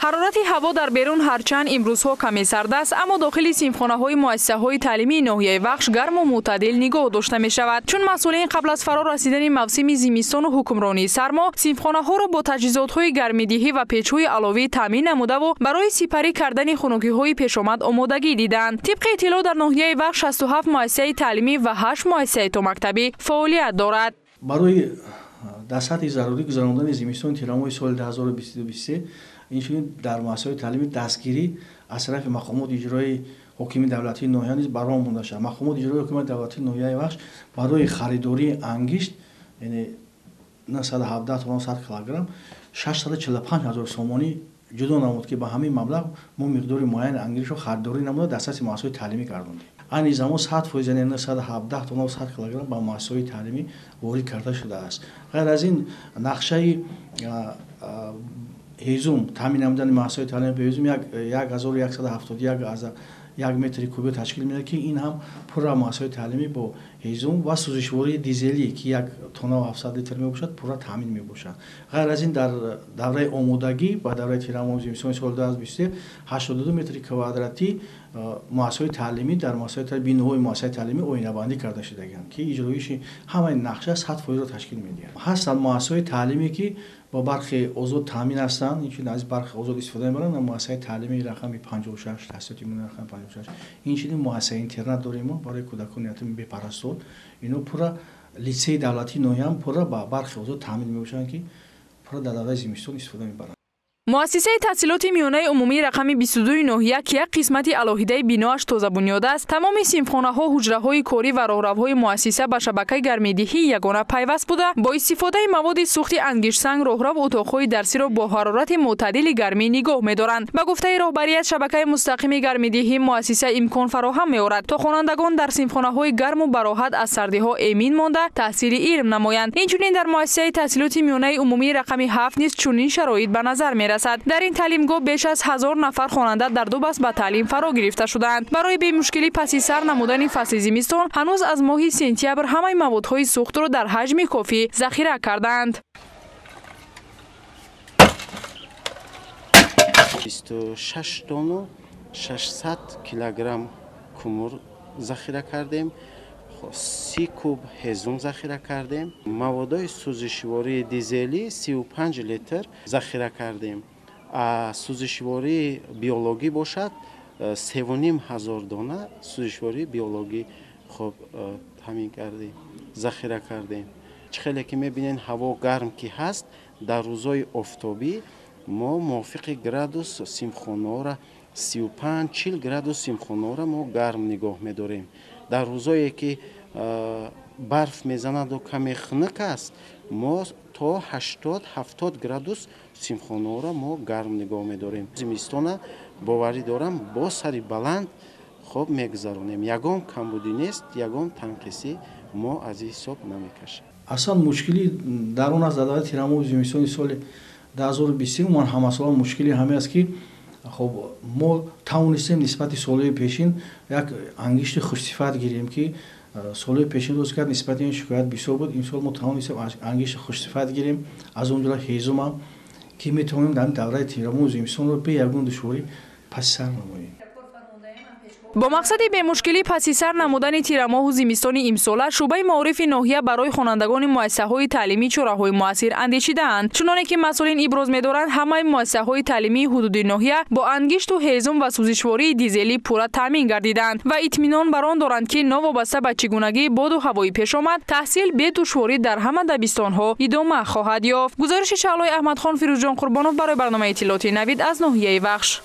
Ҳарорати ҳаво дар берун ҳарчанд имрӯзҳо каме сард аст, аммо дохили синфхонаҳои муассисаҳои таълимии ноҳияи Вахш гарму мӯътадил нигоҳ дошта мешавад. Чун масъулин қабл аз фаро расидани мавсими зимистону ҳукмронии сармо синфхонаҳоро бо таҷҳизотҳои гармидиҳӣ ва печҳои аловӣ таъмин намудаву барои сипарӣ кардани хунукиҳои пешомад омодагӣ диданд. Тибқи иттилоъ, дар ноҳияи Вахш 67 муассисаи таълимӣ ва 8 муассисаи томактабӣ фаъолият дорад. Барои дар сатҳи зарурӣ гузарондани зимистони тирамоҳи соли 2022-23 инчунин дар муассисаҳои таълимӣ дастгирӣ аз тарафи мақомоти иҷроии ҳокимияти давлатии ноҳия низ ба роҳ монда шавад. Мақомоти иҷроии ҳокимияти давлатии ноҳияи Вахш барои харидории ангишт, яъне 917 тонна 100 килограмм, 645 ҳазор сомонӣ ҷудо намуд, ки ба ҳамин маблағ мо миқдори муайяни ангиштро харидорӣ намуда дастраси муассисаҳои таълимӣ гардондем. Айни замон 100%, яъне 917 тонна 100 килограмм ба муассисаҳои таълимӣ ворид карда шудааст. Ғайр аз ин, нақшаи ҳезум таъмин намудани муассисаҳои таълимӣ ба ҳезум 1171 метри кубӣ ташкил медиҳад, ки ин ҳам пурра муассисаҳои таълимӣ бо ҳезум ва сӯзишвории дизелӣ, ки 1 тонна 700 литр мебошад, пурра таъмин мебошад. Ғайр аз ин, дар давраи омодагӣ ба давраи тирамоҳи зимистони соли 2023 82 метри квадратӣ муассисаҳои таълимӣ дар муассисаҳои биноҳои муассисаи таълимӣ оинабандӣ карда шудагианд, ки иҷроиши ҳамаи нақша 100%-ро ташкил медиҳад. Ҳастанд муассисаҳои таълимӣ, ки бо барқи озод таъмин ҳастанд, инчунин аз барқи озод истифода мебаранд. Муассисаи таълимии рақами 56, таҳсилоти умумии рақами 56, инчунин муассисаи интернат дорем мо барои кӯдакони ятими бепарастор. Ино пурра литсеи давлатии ноҳияам пурра ба барқи озод таъмин мебошанд, ки пурра дар давраи зимистон истифода мебаранд. Муассисаи таҳсилоти миёнаи умумии рақами 22 ноҳия, ки як қисмати алоҳидаи биноаш тозабунёд аст, тамоми синфхонаҳо, ҳуҷраҳои корӣ ва роҳравҳои муассиса ба шабакаи гармидиҳии ягона пайваст буда, бо истифодаи маводи сӯхти ангиштсанг роҳрав утоқҳои дарсиро бо ҳарорати мӯътадили гармӣ нигоҳ медоранд. Ба гуфтаи роҳбарият, шабакаи мустақими гармидиҳии муассиса имкон фароҳам меорад, то хонандагон дар синфхонаҳои гарму бароҳат аз сардиҳо эмин монда таҳсили илм намоянд. Инчунин дар муассисаи таҳсилоти миёнаи умумии рақами 7 низ чунин шароит ба назар мерасад. Дар ин таълимгоҳ беш аз 1000 нафар хонанда дар ду баст ба таълим фаро гирифта шудаанд. Барои бемушкилӣ паси сар намудани фасли зимистон ҳанӯз аз моҳи сентябр ҳамаи маводҳои сӯхтро дар ҳаҷми кофӣ захира кардаанд. 26 тонну 600 килограмм кумур захира кардем, 30 куб ҳезум захира кардем, маводҳои сӯзишвории дизелӣ 35 литр захира кардем, сӯзишвории биологӣ бошад 3500 дона сӯзишвории биологӣ хоб таъмин кардем, захира кардем. Чӣ хеле ки мебинед, ҳаво гарм ки ҳаст, дар рӯзҳои офтобӣ мо мувофиқи градус симхонаҳоро 35-40 градус симхонаҳоро мо гарм нигоҳ медорем. Дар рӯзое ки барф мезанаду каме хунук аст, мо то 80-70 градус симхонаҳоро мо гарм нигоҳ медорем. Зимистона боварӣ дорам, бо сари баланд хоб мегузаронем. Ягон камбудӣ нест, ягон танқисӣ мо аз ин ҳисоб намекашем. Аслан мушкилӣ дар он аст, дар давраи тирамоҳи зимистони соли 2023 ман ҳамасола мушкилӣ ҳаме аст, ки хоб мо тавонистем нисбати солҳои пешин як ангишти хушсифат гирем, ки солҳои пешин рост кард нисбати ин шикоят бисёр буд. Имсол мо тавонистем ангишти хушсифат гирем, аз он ҷумла ҳезумам, ки метавонем дар давраи тирамоҳи зимистонро бе ягон душворӣ паси сар намоем. Бо мақсади бемушкилӣ паси сар намудани тирамоҳу зимистони имсола шӯъбаи маорифи ноҳия барои хонандагони муассисаҳои таълимӣ чораҳои муассир андешидаанд. Чуноне ки масъулин иброз медоранд, ҳамаи муассисаҳои таълимии ҳудуди ноҳия бо ангишту ҳезум ва сӯзишвории дизелӣ пурра таъмин гардидаанд ва итминон бар он доранд, ки новобаста ба чӣ гунагии боду ҳавои пешомад, таҳсил бедушворӣ дар ҳама дабистонҳо идома хоҳад ёфт. Гузориши Шаълои Аҳмадхон, Фирӯзҷон Қурбонов барои барномаи иттилоотии Навид аз ноҳияи Вахш.